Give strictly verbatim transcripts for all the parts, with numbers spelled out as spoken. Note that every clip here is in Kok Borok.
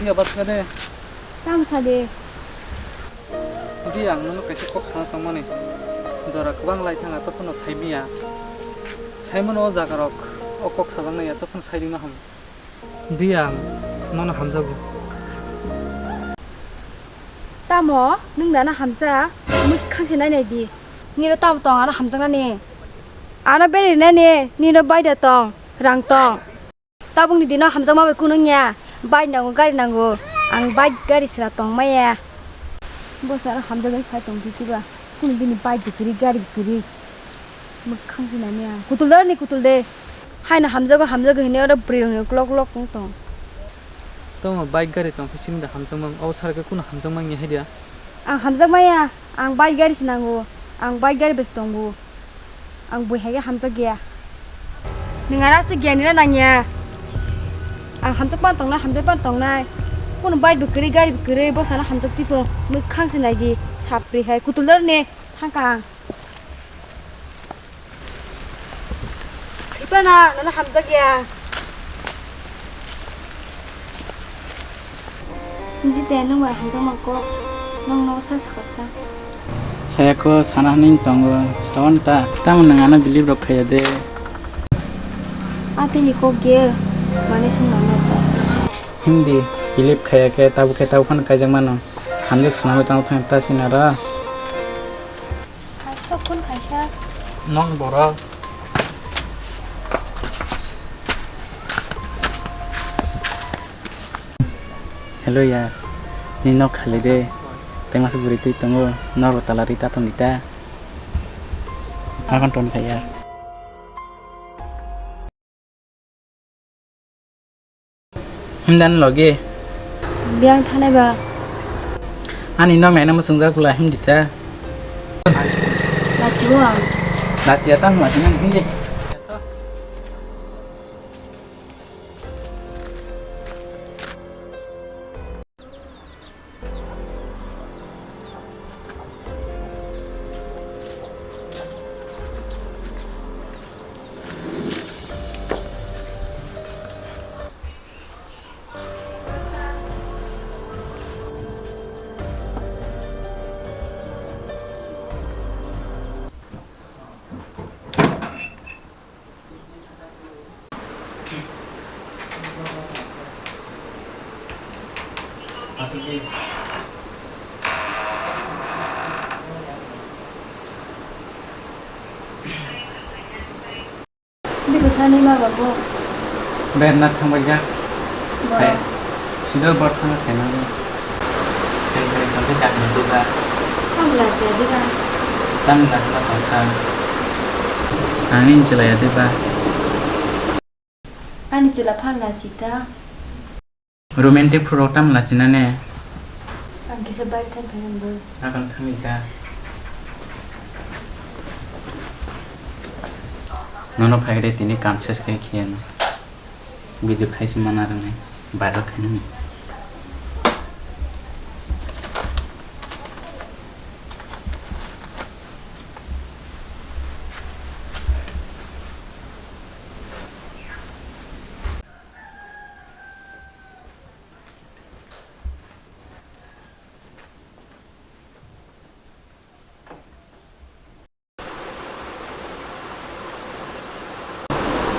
Phiya bathga de. Tamo sa de. Di ang nono kaisa kok sana tongmani. Jora kwbang lai thang ato phano sai miya. Sai mano o jaga rok o kok sajaknai ato phano sai rima ham. Di ang nono hamjago. Tamo nwng dana hamjak? Mwkhang se nai nai di. Nino tamo tong ano hamjaknani? Ano beri nani, nino baida tong, rang tong. Tabukni dino hamjakma bai kunu wngya. Bike nango, gari nango. Ang bike gari sra tong maya. Bo sara hamjaknai sai tong di kiba. Kunu dini bike kwrwi, gari kwrwi. Mwkhang se nai maya. Kutul de ni kutul de. Haino hamjago, hamjago hinwi oro bwrwi rokni uklok uklok wng tong. Tamo bike gari tong khe simi da hamjakma. O sara khe kunu hamjakma wngya hai dia. Ang hamjakmaya, ang bike gari se nango, ang bike gari bai se tongo, ang bui hai khe hamjakya. Nwng ano aswk gyan rina nangya, ang hamjak pan tongnai, hamjak pan tongnai, kunu bike bo kwrwi, gari bo kwrwi, bwsano hamjak twi phano mwkhang se nai di, sapri hai, kutul dorni thangkha ang. Thwipano nono hamjakya. Jite nwng bai hamjakma kok, nwng nogo sa sakha sa. Saya kho sana hwnwi tongo, stonta. Tamo nwng ano believe rok khaiya de. Atini kok ge, mane sung nono ta. Hindi, believe khaiya khe, tabuk khe tabuk phano kaijak mano. Hamjak swnamwi tamo thang ta sinaro. Kaisa phone kaisa. Nong borok. Hello yar, ni nok khali de. Tei masa bwrwi twi tongo, nok tala ri ta tong di ta. Akan ton kha yar. Himdan logi. Biyang thanai ba. Ani nok naina muchungjak bwla himdi ta. Lachiwo ang. Lachiya ta hwnma sini himdi. Biko sani ma babu. Berna thangbai ja. Boro. Hai. Sida bor thangna saimano. Sengkari tongkhe dakna diba. Tamla cha diba. Tamla cha tongsa. Ani chwlaya diba. Ani chwla phan la chita. Romantic phuru tam la china ne. Ang kisa bike thang thang bo. Akan thangni ta. Nono phai de tini kam ses khai khiyan. Video khai si mana rang nai. Viral khai nai.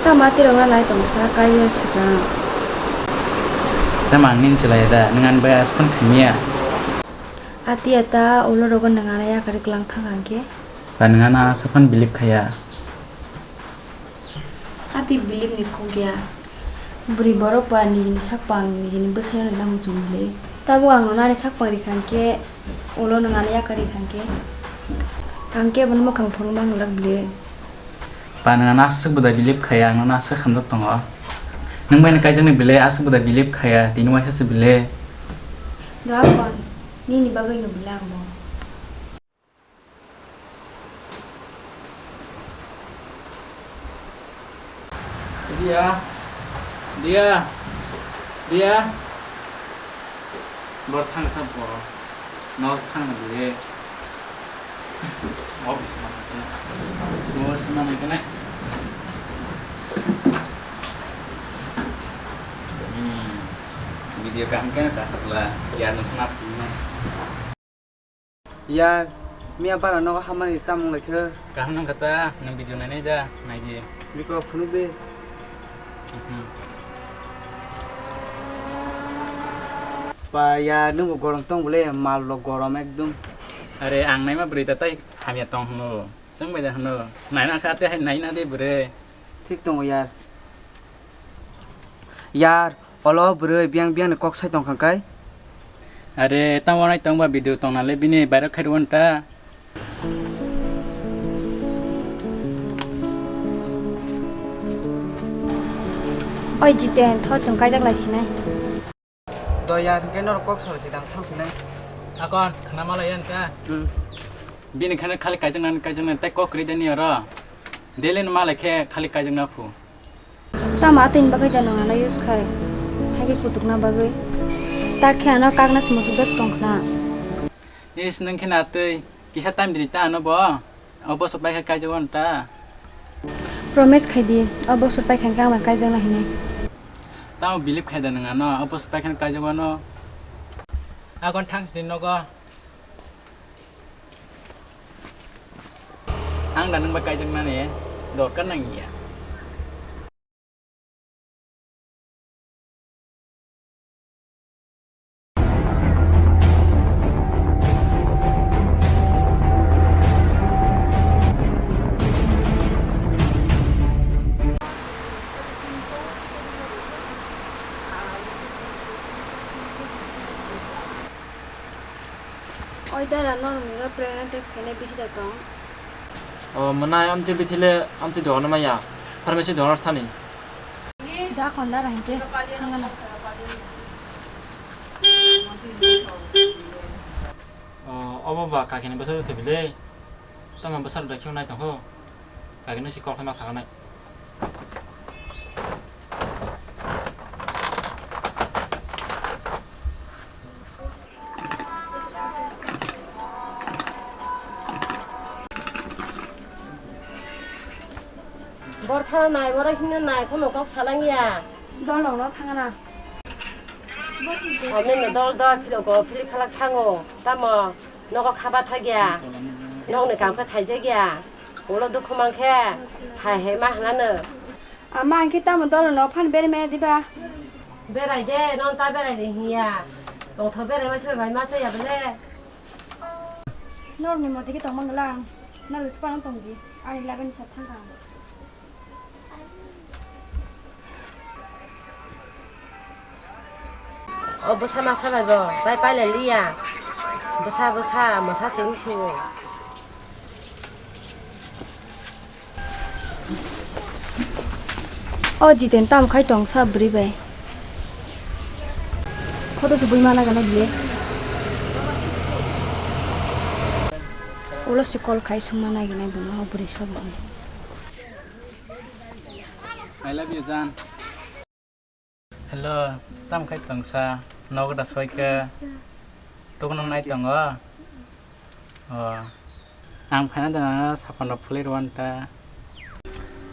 Tama tirok na nai tong sa kaiya swkang. Tama ang nini chwlai da, nwng ani bai aswk phano khaimya. Ati ata ulo rogo nwng ano yakarwi kwlang thang hwnkhe. Ba nwng ano aswk phano believe khaiya. Ati believe ni kok ya. Bwrwi borok ba nijini sakpang nijini bwsai rok nang muchung bwle. Tabuk ang nono ani sakpang rikha hwnkhe, ulo nwng ano yakarwi rikha hwnkhe, ang khe bono mwkhang phunukma nang glak bwle. Ba nwng ano aswk bwdai believe khaiya, ang nono aswk hamjak tongo. Nwng bai no kaijaknai bwle aswk bwdai believe khaiya, tini waisa se bwle. Doha kon, nini bagwi no bwle ang bo. Dia, dia, dia. Bor thangsa bor. Nos thang na bwle. Office ma thang na. Mo sima na kene. Hmm. Ni Video kaham khe ta khasla, yar no swnam phunuknai. Yar, miya bara nogo hamani tamung lai khe. Kaham nang kha ta, nwng video nainai da, nai di. Biko phunuk di. Mhm. Pa yar, nwng bo gorom tong bole, mal rok gorom ekdom. Are, ang naima bwrwi ta tai hamya tong hwno. Chwng bai da hwno. Naina kha te hai naina de bwrwi. Thik tongo yar. Yar, olo bwrwi biyang biyang ni kok sai tong kha kai. Are, tamo nai tong ba video tong na le bini bairok khai rw ta. Oi Jiten, tho chwng kaijak lai sinai. Do yar, hwnkhe norok kok salo si dang thang sinai. Akon, khna malai yan ta. Hmm. Bini khana khali kaijak nan kaijak nan tai kok ri dani oro. Daily no malai khe khali kaijak na phu. Tamo atwini bagwi da nwng ano use khai? Haikhe kutukna bagwi. Ta khe ano kakna se musuk jak tong khna. Is, nwng khe na twi kisa time dini ta ano bo. Obo swk pai khe kaijak wan ta. Promise khai di, obo swk pai khe ang kaijak na hinwi. Tamo believe khai da nwng ano, obo swk pai khe kaijak wano. Akon thang sini nogo. Ang da nwng bai kaijaknani dorkar nangya. Oi dara, norokni oro pregnant test khainai bithi da tong? O, mwnai, amtwi bithi le amtwi dogano maya, pharmacy dogano thani. Da khon dara hinkhe thangana. O, obo ba kakini bwsajwk se bile. Tamo bwsajwk da kheno nai tongkho. Kakino si kok ma sakanai. Bor thana nai, boro hino nai, kono kok salang ya. Dol rok no thangana. Omne no dol dol philo ko phili khalak thango. Tamo nogo khaba thagya. Nokni kam khe khaijagya. Ulo dukhu mankhe hai hai ma hanano. Ama ang khe tamo dol no phan beri maya diba? Berai de, non ta berai de hiya. Tongtho berai ma se bai ma se ya bele. Norokni motiki tongma nangla ang. Norok sipano tongdi. Ani lagani sa thangkha ang. O bwsa masa bai bo, tai pailai liya. Bwsa, bwsa, mwsa se wngsugo. O Jiten, tamo khai tong sa bwrwi bai? Photo se bui mana gana bile. Ulo se call khai sung mana gana bwrwi sobo. I love you, Jan. Hello, tam khai tongsa, nogo da soika. Tokno nai tongo. O, ang phaina da nang sapan rok phulai rwan ta.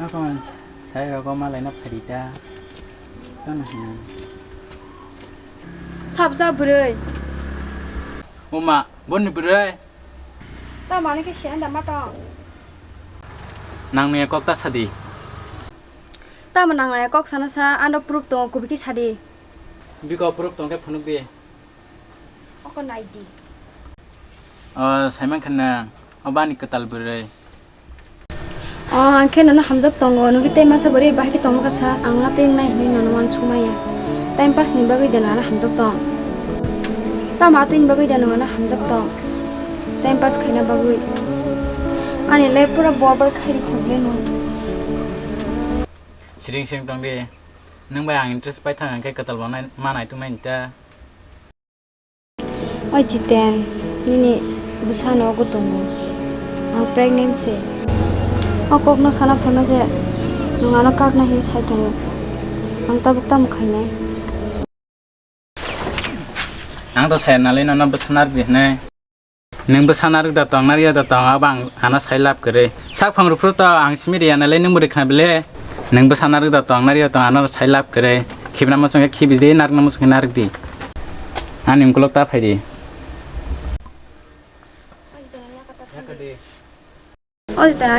Nokho man sai rogo malai na phari ta. Tano hin. Sab sab bwrwi. Uma, boni bwrwi. Tamani khe siyan da matong. Nang ni kok ta sadi. Tamo nang nai kok sana sa, ano proof tongo, kubui khe sadi. Biko proof tong khe phunuk di. Oko nai di. O, saiman khe nang, o bani kwtal bwrwi. O, ang khe nono hamjak tongo, nugwi tei masa bwrwi bahai khe tongma kasa, ang na tei nai hinwi nono uansuk maya. Time pass ni bagwi de nono hamjak tong. Tamo atwini bagwi de nono hamjak tong. Time pass khaina bagwi. Ani life pura borbad khai rikha bwle no. Siring siring tong di. Nwng bai ang interest pai thang hwnkhe kwtal bo nai-, ma nai tongmani ta. Oi Jiten, nini bwsa no ogo tongo. Ang pregnant se. O kokno sana phaima je nwng ano kakna hinwi sai tongo. Ang tabuk tamo khainai? Ang to saya nalai nono bwsa narwk di hinwi. Nwng bwsa narwk da tong, narwk ya da tong, abo ang ano sai lab kwrwi. Sak phang rwphru to ang simi rwya nalai nwng bo rwkha bile. Nwng bwsa narwk da tong, narwk ya tong, ano sai lab kwrwi. Khibna muchung khe khibi di, narwkna muchung khe narwk di. Ani mkolok ta phaidi.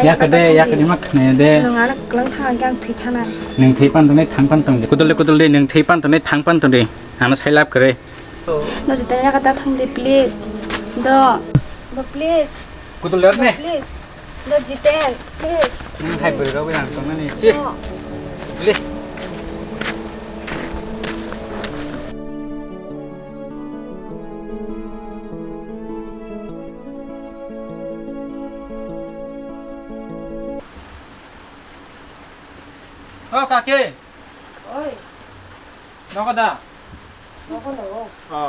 Yakade, yakade, ma khne de. Nwng ano kwlwng thang khe ang thwi thanai. Nwng thwi pan tongnai, thang pan tong de. Kudul de, kudul de, nwng thwi pan tongnai, thang pan tong de. Ano sai lab kwrwi. No, Jiten, yakata thang de, please. Do. Do, please. Kudul de ne? Please. Do, Jiten, please. Nwng hai bwrwi rok yang tong nani. Chi. Do. Le. O kaki. Oi. Nogo da? Nogo, nogo. O.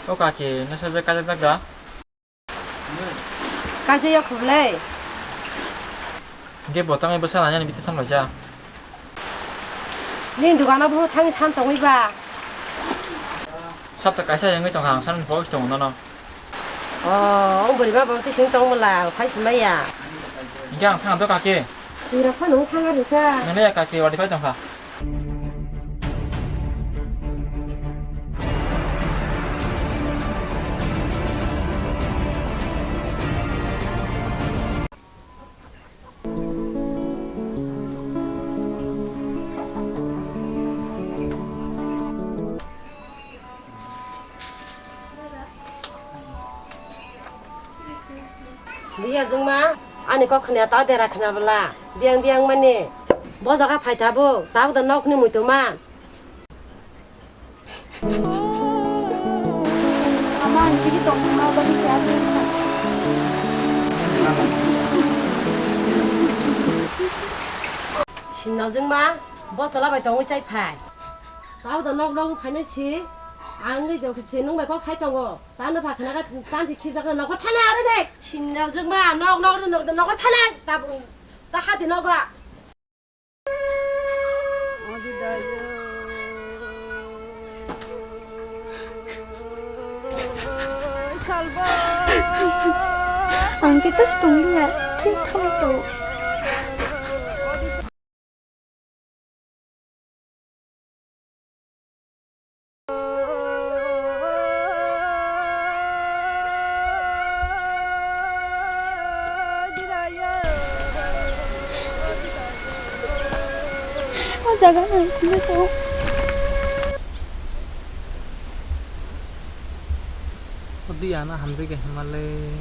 O kaki, nasa je kaijak jak da? Kaijak ya khublai. Ge botang ibo sala yani biti samlaisa. Nini dogano bo thangwi san tongwi ba? Sapta kaisa wngwi tongkha, ang sanani pogis tongo nono. O, ang bwrwi ba bo tising tong bwla, ang sai si maya. Hingke ang thang do kaki. Twi rok phano thang ari kha. Nang ya kaki wadi phai tongkha. Biya jwngma, ani kok khna ta dera khna bwla. Biyang biyang mani. Bo jaga phai tabuk, tabuk da nokni muituma. Ama, ang tini tongthokma bagwi se ani wngkha. Sinno jwngma, bo chwla bai tongwi chai phai. Tao da nok nok phainai si, ang wngwi jokhe se nwng bai kok sai tongo. Tano pha khna kha, tanti khibjak na nokor thanai aro de. Sinno jwngma, nok nok nok nokor thanai, ta, ta hati nogo. Ang kita setengah ya, cerita jauh. O jaga nang khumui chao. O di ano hamjak ya himalai.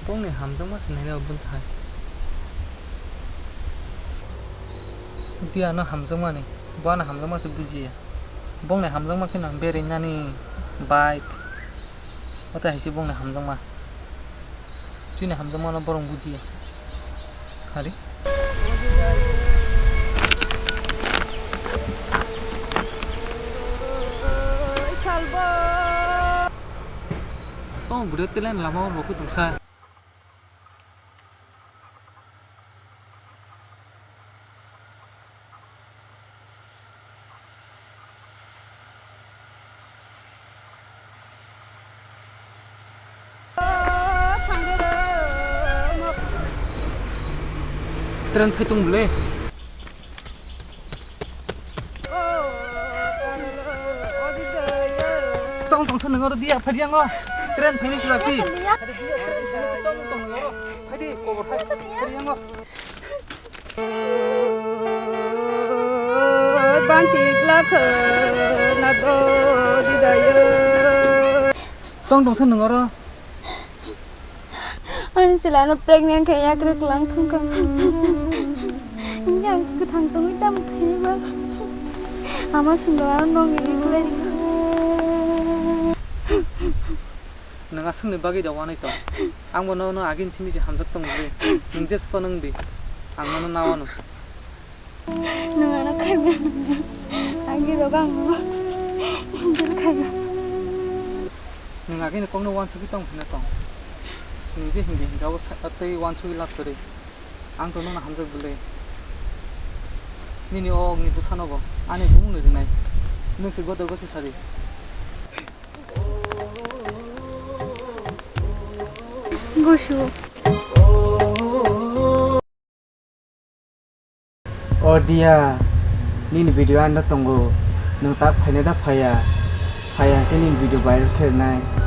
Bongni hamjakma se naina oboni thai. Di ano hamjakmani, bo ano hamjakma se bujiya. Bongni hamjakma kheno berinani bike. Ote hai se bongni hamjakma. Chini hamjakmano borok bujiya. Hari? Tong bwrwi telen lama o rokhu tongsa. Train phai tong bwle. Tong tong thun ngoro dia phai yang o. Train phai ni sura pi. Tong tong ngoro. Phai di kobor phai. Phai yang o. Bansi glak na do di dayo. Tong tong se nung oro. Ani sila no pregnant khe yak rek lang thung kha. Yang kwthang tongwi tam khe ba. Ama sung do ano nong ini khlai. Nwng aswkni bagwi da wanwi tong? Ang bo nono agini simi se hamjak tong bwle. Nwng jesphano wng di, ang nono nawano. Nwng ano khaimya nwngjak, agini rogo ang nono injil khaimya. Nwng agini kokno wansugwi tong phano tong. Nwng je hingdi hingka o sa-, tei wansugwi lab kwrwi. Ang to nono hamjak bwle. Nini o ogni bwsano bo ani bumungno rinai. Nwng se godo gosi sadi. Gusu. O diya, nini video ano tongo, nwng tak phainai da phaiya? Phaiya khe nini video viral khe rwnai.